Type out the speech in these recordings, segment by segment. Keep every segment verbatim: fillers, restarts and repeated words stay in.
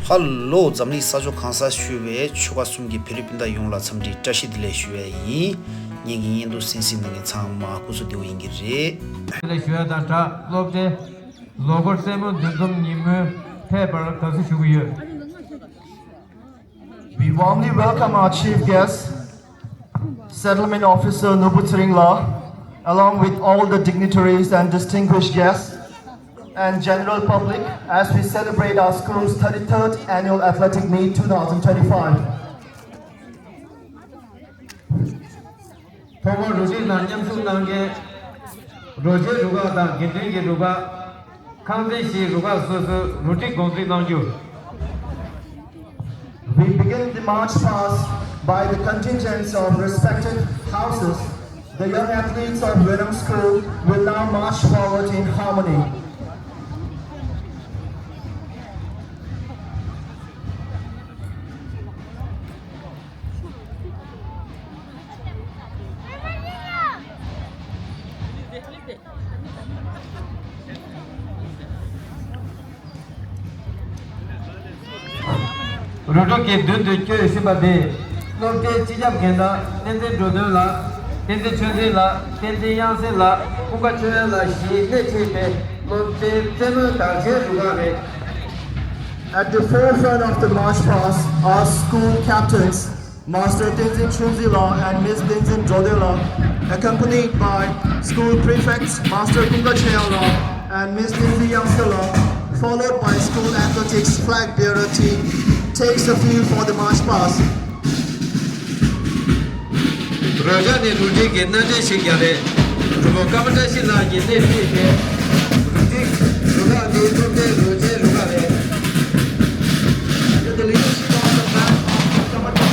ཧ་ལོ། འཛམ་གླིང་ས་ཕྱོགས་གང་སར་བཞུགས་པའི་ཆོལ་ཁ་གསུམ་གྱི་བོད་རིགས་སྤུན་ཟླ་ཡོངས་ལ་འཚམས་འདྲི་བཀྲ་ཤིས་བདེ་ལེགས་ཞུ་བ་ཡིན། ངེད་ཀྱི་བརྙན་ཐུང་གསན་གཟིགས་གནང་མཁན་ཚང་མ་སྐུ་གཟུགས་བདེ་པོ་ཡིན་གྱི་རེད། བདེ་ལེགས་ཞུ་བ་དང་སྦྲགས། སློབ་གྲྭའི་ལོ་འཁོར་རྩེད་མོའི་འདུ་འཛོམས་ཉིན་མོར་ཕེབས་པར་དགའ་བསུ་ཞུ་གི་ཡོད། We warmly welcome our chief guest, Settlement Officer Nubu Tshering la, along with all the dignitaries and distinguished guests and general public, as we celebrate our school's thirty-third annual athletic meet two thousand twenty-five. ཐོག་མར་རུ་སྒྲིག་ནང་མཉམ་ཞུགས་གནང་མཁན་རོ་ཁྱེར་རུ་ཁག་དང་དགེ་འདུན་གྱི་རུ་ཁག་ཁང་ཚན་བཞིའི་རུ་ཁག་སོ་སོའི་རུ་སྒྲིག་དགོངས་ཚུལ་གནང་རྒྱུ། We begin the march past by the contingents of respective houses. The young athletes of Wenam School will now march forward in harmony. རུ་ཁག་གི་མདུན་དུ་བསྐྱོད་ཟིན་པ་དེ། སློབ་གྲྭའི་སྤྱི་ཁྱབ་འགན་བདག་བསྟན་འཛིན་འགྲོ་དོན་ལགས། བསྟན་འཛིན་ཆོས་འཛིན་ལགས། བསྟན་འཛིན་དབྱངས་གསལ་ལགས། ཀུན་དགའ་ཆོས་དབྱངས་ལགས་བཞིས་སྣེ་ཁྲིད་པའི་སློབ་གྲྭའི་རྩེད་མོའི་དར་ཆའི་རུ་ཁག་རེད། At the forefront of the march past are school captains, Master Tenzin Chunzila and Miss Tenzin Drodela, accompanied by school prefects, Master Kunga Cheyala and Miss Tenzin Yangsela, followed by school athletics flag bearer team, takes the field for the march past. རོལ་ཆ་ནི་རུ་སྒྲིག་གི་སྣ་འདྲེན་ཞིག་ཀྱང་རེད། རུ་མོ་ཀ་མ་བཀྲ་ཤིས་ལགས་ཀྱིས་སྣེ་ཁྲིད་དེ། རུ་སྒྲིག་རུ་ཁག་འདིའི་སློབ་གྲྭའི་རོལ་ཆའི་རུ་ཁག་རེད། Under the leadership of the band of Kamachi,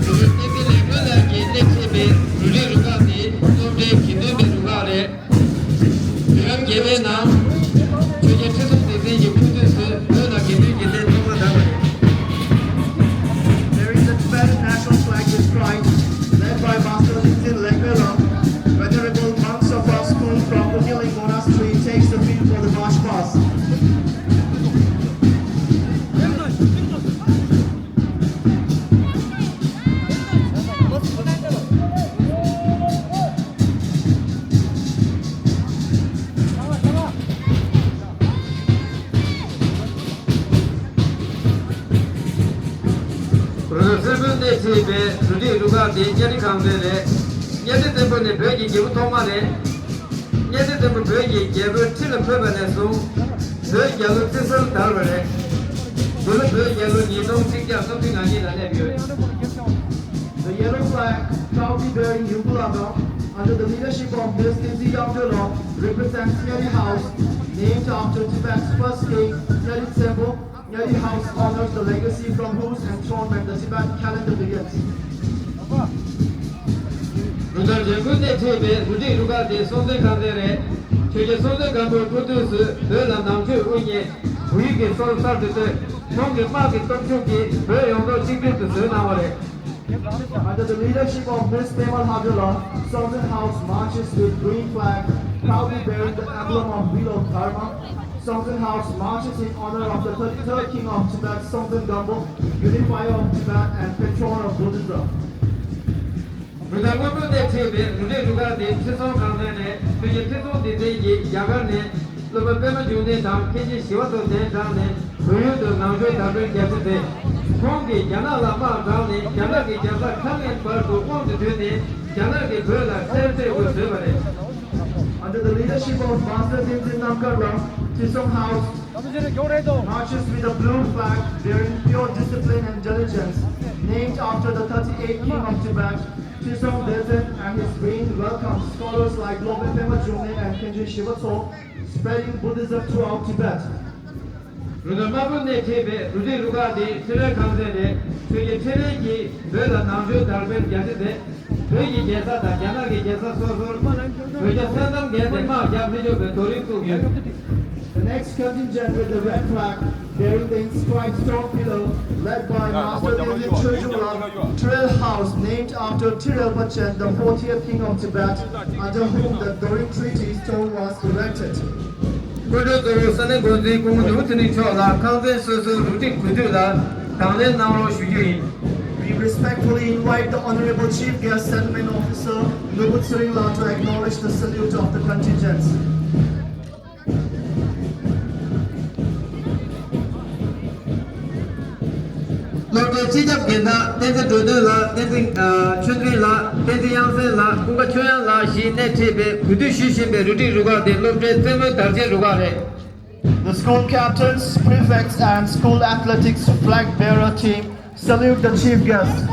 རུ་སྒྲིག་ལེགས་སྤེལ་ལགས་ཀྱིས་སྣེ་ཁྲིད་པའི་རུ་སྒྲིག་རུ་ཁག་འདི་སློབ་གྲྭའི་དགེ་འདུན་པའི་རུ་ཁག་རེད། དུས་རབས་བརྒྱད་པའི་ནང་ཆོས་རྒྱལ་ཁྲི་སྲོང་ལྡེ་བཙན་གྱི་སྐུ་དུས་སུ་བོད་ལ་དགེ་འདུན་གྱི་སྡེ་ཐོག་མ་དར་བ་རེད། There is a Tibetan national flag with stripes, led by Master Tenzin Legmela, venerable monks of our school from Umiling Monastery takes the field for the march past. རུ་སུན་པོའི་སྣེ་ཁྲིད་པའི་རུ་སྒྲིག་རུ་ཁག་དེ་གཉའ་ཁྲི་ཁང་ཚན་རེད། གཉའ་ཁྲི་བཙན་པོ་ནི་བོད་ཀྱི་རྒྱལ་པོ་ཐོག་མ་རེད། གཉའ་ཁྲི་བཙན་པོ་བོད་ཀྱི་རྒྱལ་པོའི་ཁྲི་ལ་འཁོད་པ་ནས་བཟུང་བོད་རྒྱལ་ལོ་བཙན་སྲོལ་དར་བ་རེད། འདི་ལོ་བོད་རྒྱལ་ལོ་ཉིས་སྟོང་ཆིག་བརྒྱ་སུམ་ཅུ་ང་གཉིས་ལ་སླེབས་ཡོད། The yellow flag, proudly bearing Yungulagam, under the leadership of Miss Tinzi Yangdrelo, represents Nyari House, named after Tibet's first king, Nyari Tsembo. Nyari House honors the legacy from whose enthronement the Tibetan calendar begins. རུ་དར་འཇམ་པོས་སྣེ་ཁྲིད་པའི་རུ་སྒྲིག་རུ་ཁག་དེ་སྲོང་བཙན་ཁང་ཚན་རེད། ཆོས་རྒྱལ་སྲོང་བཙན་སྒམ་པོའི་སྐུ་དུས་སུ་བོད་ལ་ནང་ཆོས་དབུ་བརྙེས། བོད་ཡིག་གི་སྲོལ་གསར་དུ་བཏོད། ཁོང་གི་དམག་གི་སྟོབས་ཤུགས་ཀྱིས་བོད་ཡོངས་རྫོགས་གཅིག་སྒྲིལ་དུ་བཟོས་གནང་བ་རེད། Under the leadership of Miss Pema Lhadrela, Songtsen House marches with green flag, proudly bearing the emblem of Wheel of Dharma. Songtsen House marches in honor of the thirty-third King of Tibet, Songtsen Gampo, unifier of Tibet and patron of Buddhism. རུ་དར་སྔོན་པོས་སྣེ་ཁྲིད་པའི་རུ་སྒྲིག་རུ་ཁག་དེ་ཁྲི་སྲོང་ཁང་ཚན་ནས་ཆོས་རྒྱལ་ཁྲི་སྲོང་ལྡེ་བཙན་གྱིས་རྒྱ་གར་ནས་སློབ་དཔོན་པདྨ་འབྱུང་གནས་དང་མཁན་ཆེན་ཞི་བ་འཚོ་གདན་དྲངས་ནས་བོད་ཡུལ་དུ་ནང་ཆོས་དར་སྤེལ་རྒྱག་ཆེད་དེ། ཁོང་གིས་རྒྱ་ནག་ལ་དམག་དྲངས་ནས་རྒྱ་ནག་གི་རྒྱལ་ས་ཁྲང་ཨེན་བར་དུ་དབང་དུ་བསྡུས་ནས་རྒྱ་ནག་གིས་བོད་ལ་བཙན་ཁྲིད་དགོས་བཟོས་པ་རེད། Under the leadership of Master Tenzin Namkar Lam, Trisong House marches with a blue flag bearing pure discipline and diligence, named after the thirty-eighth king of Tibet. Trisong Detsen and his winged welcome scholars like Lopen Pema Jungnen and Khenchen Shivatso, spreading Buddhism throughout Tibet. རུ་དར་དམར་པོས་སྣེ་ཁྲིད་པའི་རུ་སྒྲིག་རུ་ཁག་འདི་ཁྲི་རལ་ཁང་ཚན་རེད། ཆོས་རྒྱལ་ཁྲི་རལ་གྱིས་བོད་ལ་ནང་ཆོས་དར་སྤེལ་རྒྱག་ཆེད་དེ། བོད་ཀྱི་རྒྱལ་ས་དང་རྒྱ་ནག་གི་རྒྱལ་ས་སོ་སོར་བོད་རྒྱ་སེམས་གཏམ་བརྒྱབ་སྟེ་དམག་རྒྱག་མི་ཆོག་པའི་རྡོ་རིང་བཙུགས་ཡོད། The Next contingent with the red flag, bearing the inscribed stone pillar, led by Master Tenzin Choejoong la, Tirel House, named after Tirel Bachchan, the fortieth king of Tibet, under whom the Dorin Treaty stone was erected. སྐུ་མགྲོན་གཙོ་བོ་ས་གནས་འགོ་འཛིན་སྐུ་ངོ་ནོར་བུ་ཚེ་རིང་མཆོག་ལ་ཁང་ཚན་སོ་སོའི་རུ་སྒྲིག་གུས་འདུད་ལ་དང་ལེན་གནང་རོགས་ཞུ་རྒྱུ་ཡིན། We respectfully invite the Honorable Chief Guest Settlement Officer Nurbu Tsering la to acknowledge the salute of the contingents. སློབ་གྲྭའི་སྤྱི་ཁྱབ་འགན་བདག་བསྟན་འཛིན་འགྲོ་དོན་ལགས། བསྟན་འཛིན་ཨ་ཆོས་འཛིན་ལགས། བསྟན་འཛིན་དབྱངས་སེང་ལགས། ཀུན་དགའ་ཆོས་དབྱངས་ལགས་བཞི་ནས་ཁྲིད་པའི་གུས་འདུད་ཞུ་བཞིན་པའི་རུ་སྒྲིག་རུ་ཁག་དེ་སློབ་གྲྭའི་རྩེད་མོའི་དར་ཆའི་རུ་ཁག་རེད། The school captains, prefects, and school athletics flag bearer team salute the chief guest.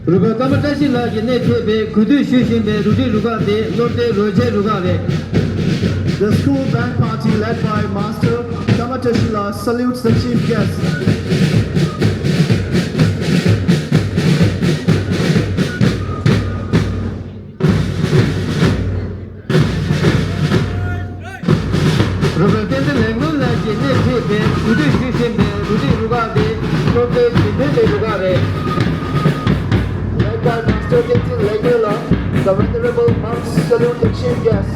རུ་དཔོན་ཀརྨ་བཀྲ་ཤིས་ལགས་ཀྱིས་སྣེ་ཁྲིད་པའི་གུས་འདུད་ཞུ་བཞིན་པའི་རུ་སྒྲིག་རུ་ཁག་དེ་སློབ་གྲྭའི་རོལ་ཆའི་རུ་ཁག་རེད། The school band party led by Master Kama Teshila salutes the chief guest. རུ་དཔོན་བསྟན་འཛིན་ལེགས་སྨོན་ལགས་ཀྱིས་སྣེ་ཁྲིད་པའི་གུས་འདུད་ཞུ་བཞིན་པའི་རུ་སྒྲིག་རུ་ཁག་དེ་སློབ་གྲྭའི་རྒྱུན་ལྡན་གྱི་རུ་ཁག་རེད། Led by Master Tenzin Legmela, the venerable monks salute the chief guest.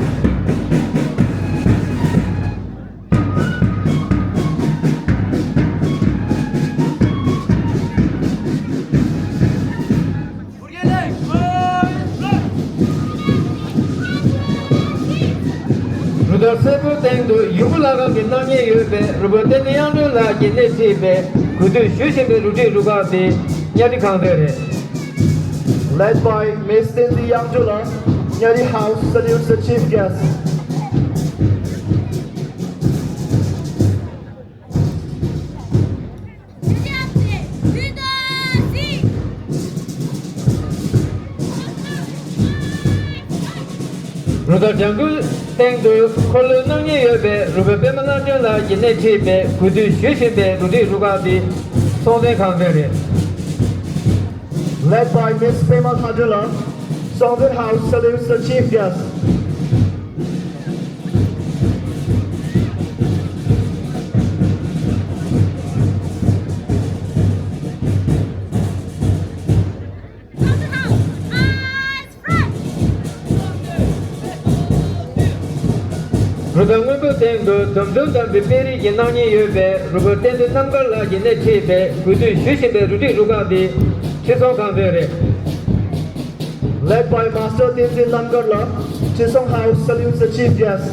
རུ་སྟོད་སེར་པོའི་སྟེང་དུ་ཡུམ་བུ་ལྷ་ཁང་གི་སྣང་བརྙན་ཡོད་པའི་རུ་དཔོན་བསྟན་འཛིན་དབྱངས་སྒྲོན་ལགས་ཀྱིས་སྣེ་ཁྲིད་པའི་གུས་འདུད་ཞུ་བཞིན་པའི་རུ་སྒྲིག་རུ་ཁག་དེ་གཉའ་ཁྲི་ཁང་ཚན་རེད། Led by Miss Tenzin Yangjola, Nyari House salutes the chief guest. རུ་སྟོད་ལྗང་གུའི་སྟེང་དུ་འཁོར་ལོའི་སྣང་བརྙན་ཡོད་པའི་རུ་དཔོན་པད་མ་ལྷ་སྒྲོན་ལགས་ཀྱིས་སྣེ་ཁྲིད་པའི་གུས་འདུད་ཞུ་བཞིན་པའི་རུ་སྒྲིག་རུ་ཁག་འདི་སྲོང་བཙན་ཁང་ཚན་རེད། Led by Miss Pema Khadrila, Songthaen House salutes the chief guest. རུ་སྟོད་སྔོན་པོའི་སྟེང་དུ་འཛོམས་འཛོམས་དམ་པའི་དཔལ་རིས་ཀྱི་སྣང་བརྙན་ཡོད་པའི་རུ་དཔོན་བསྟན་འཛིན་རྣམ་དཀར་ལགས་ཀྱིས་སྣེ་ཁྲིད་པའི་གུས་འདུད་ཞུ་བཞིན་པའི་རུ་སྒྲིག་རུ་ཁག་འདི་ཁྲི་སྲོང་ཁང་ཚན་རེད། Led by Master Tenzin Namgarla, Chisong House salutes the chief guest.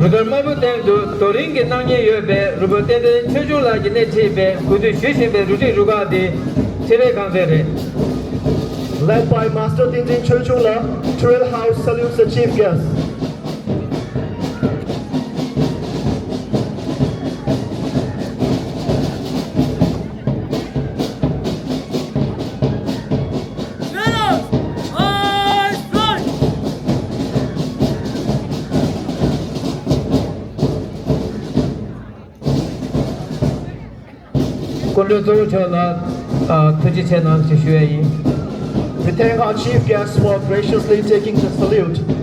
རུ་སྟོད་དམར་པོའི་སྟེང་དུ་རྡོ་རིང་གི་སྣང་བརྙན་ཡོད་པའི་རུ་དཔོན་བསྟན་འཛིན་ཆོས་འབྱུང་ལགས་ཀྱིས་སྣེ་ཁྲིད་པའི་གུས་འདུད་ཞུ་བཞིན་པའི་རུ་སྒྲིག་རུ་ཁག་འདི་ཁྲི་རལ་ཁང་ཚན་རེད། Led by Master Tenzin Choechungla, Tirel House salutes the chief guest. སྐུ་མགྲོན་གཙོ་བོ་མཆོག་ལ་ཐུགས་རྗེ་ཆེ་གནང་ཞེས་ཞུ་ཡ་ཡིན། We thank our chief guests for graciously taking the salute.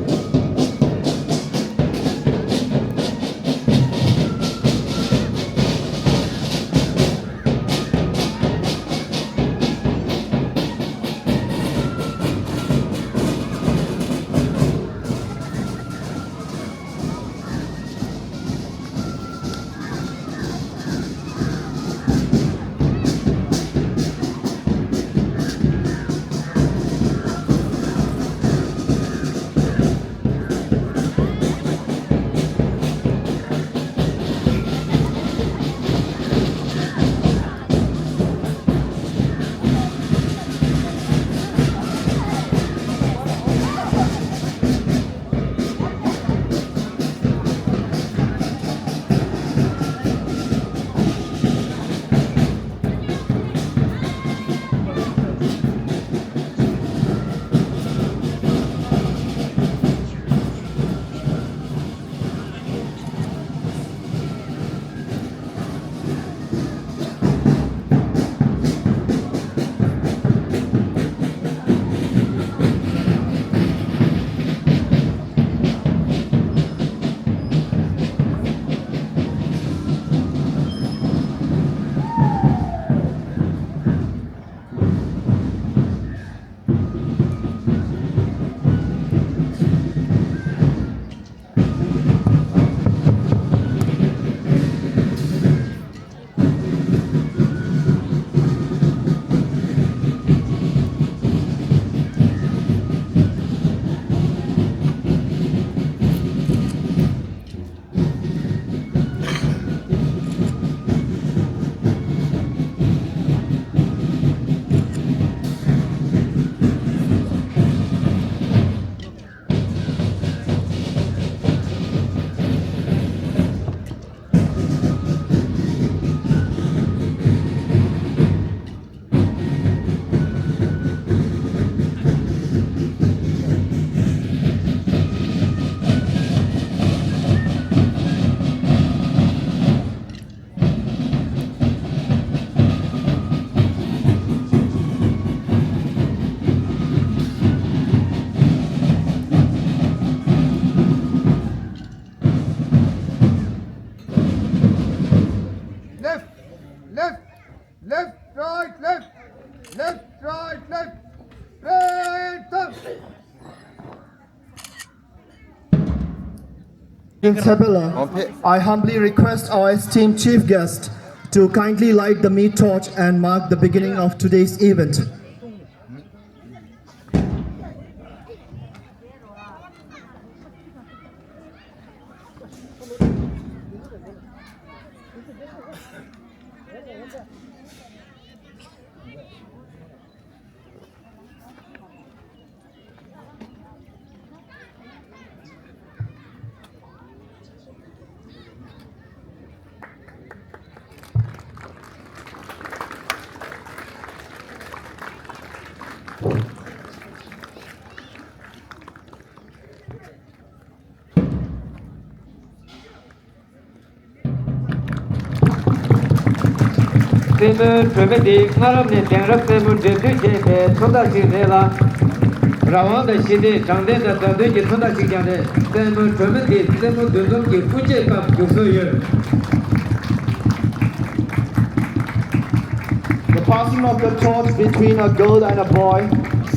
Left, right, left, right, left. In Sabela, I humbly request our esteemed chief guest to kindly light the meat torch and mark the beginning of today's event. རྩེད་མོའི་སྒྲོན་མེ་འདི་སྔ་རབས་ནས་དེང་རབས་རྩེད་མོ་འབྲེལ་མཐུད་བྱས་པའི་མཚོན་རྟགས་ཤིག་རེད་ལ། རང་དབང་དང་ཞི་བདེ། དྲང་བདེན་དང་མཛའ་མཐུན་གྱི་མཚོན་རྟགས་ཤིག་ཀྱང་རེད། རྩེད་མོའི་སྒྲོན་མེ་འདི་རྩེད་མོ་འདུ་འཛོམས་ཀྱི་སྐུ་འབྱེད་སྐབས་རྒྱུགས་སྲོལ་ཡོད། The passing of the torch between a girl and a boy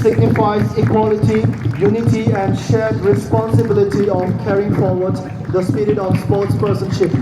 signifies equality, unity, and shared responsibility of carrying forward the spirit of sportspersonship.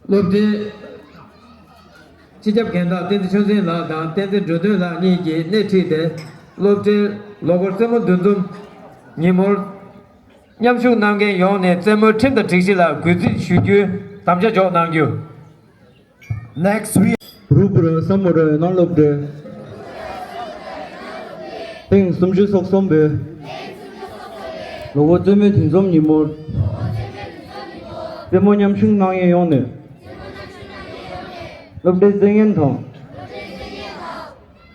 སློབ་གྲྭའི་སྤྱི་ཁྱབ་རྒན་བདག་བསྟན་འཛིན་ཆོས་འཛིན་ལགས་དང་བསྟན་འཛིན་འགྲོ་དོན་ལགས་གཉིས་ཀྱིས་སྣེ་ཁྲིད་དེ། སློབ་གྲྭའི་ལོ་འཁོར་རྩེད་མོ་འདུ་འཛོམས་ཉིན་མོར་མཉམ་ཞུགས་གནང་མཁན་ཡོངས་ནས་རྩེད་མོའི་ཁྲིམས་དང་སྒྲིག་གཞི་ལ་གུས་བརྩི་ཞུ་རྒྱུའི་དམ་བཅའ་འཇོག་གནང་རྒྱུ། Next we རུ་པུ་ར་སམ་མོ་ར་ནང་སློབ་གྲྭའི་ཐེངས་སུམ་ཅུ་སོ་གསུམ་པའི་ལོ་འཁོར་རྩེད་མོའི་འདུ་འཛོམས་ཉིན་མོར་རྩེད་མོ་མཉམ་ཞུགས་གནང་མཁན་ཡོངས་ནས་སློབ་གྲྭའི་རྩེད་མཁན་དང་།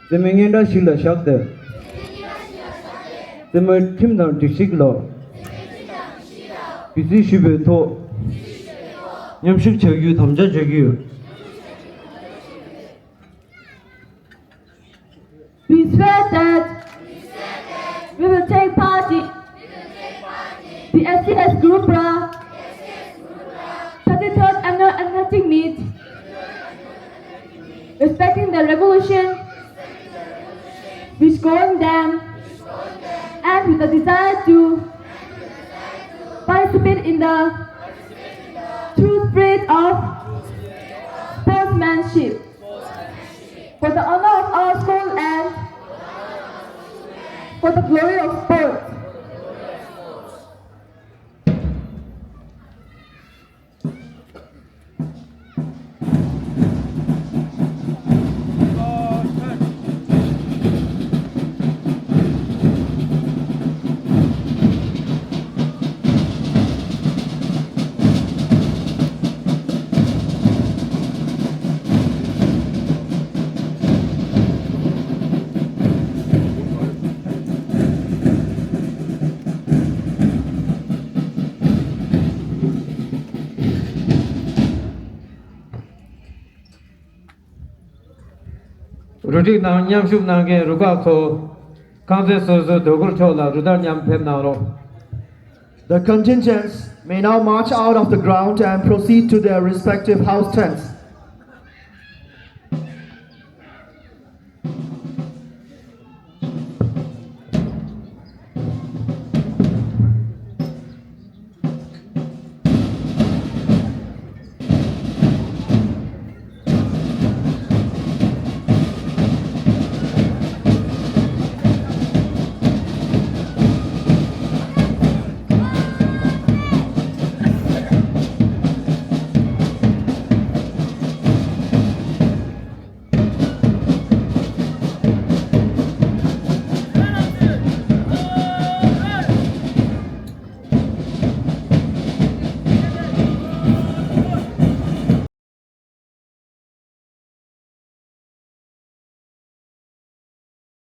རྩེད་མོའི་སྙན་གྲགས་ཤིག་ལ་བཞག་སྟེ། རྩེད་མོའི་ཁྲིམས་དང་སྒྲིག་གཞི་ལ་གུས་བརྩི་ཞུས་པའི་ཐོག་མཉམ་ཞུགས་བྱ་རྒྱུའི་དམ་བཅའ་བྱ་རྒྱུ་ཡོད། We swear that we will take part in the S T S Group Ra thirty-third Annual Athletic Meet, respecting the revolution which governed them, and with the desire to participate in the true spirit of sportsmanship, for the honor of our school and for the glory of sports. རུ་སྒྲིག་ནང་མཉམ་ཞུགས་གནང་མཁན་རུ་ཁག་ཚོ། རྐང་རྩེད་སོ་སོའི་དོ་ཁུར་ཕྱོགས་ལ་རུ་སྟར་མཉམ་ཕེབས་གནང་རོགས། The contingents may now march out of the ground and proceed to their respective house tents.